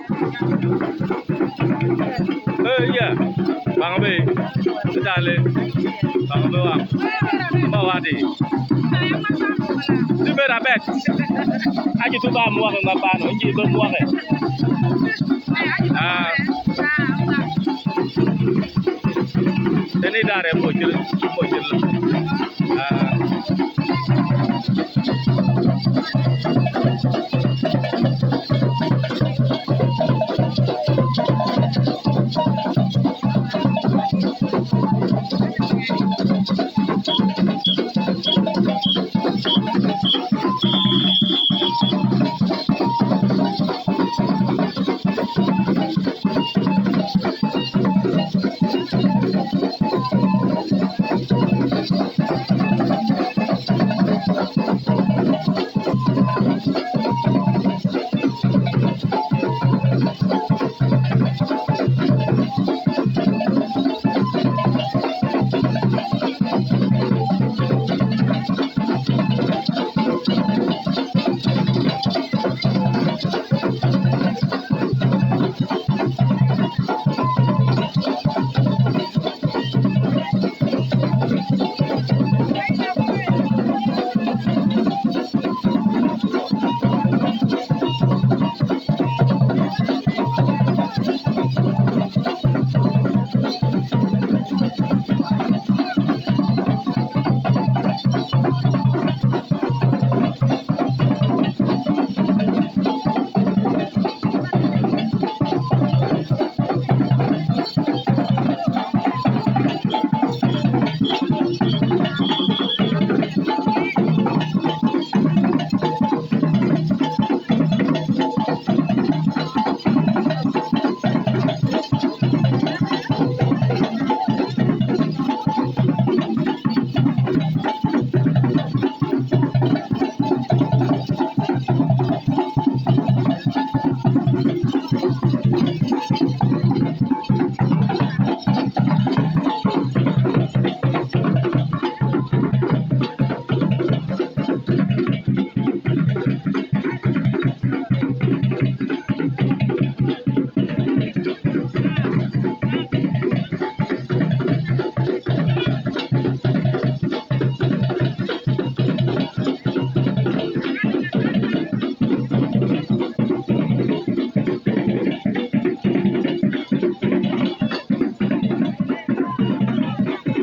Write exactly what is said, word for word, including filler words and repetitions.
Eh, iya. Bang be. Sedale. Bang be wa. Ba wa di. Di be rabet. Aji tu ba muak nga pa no. Aji be muak eh. Ah. Teni dare mo jil, mo jil. Ah.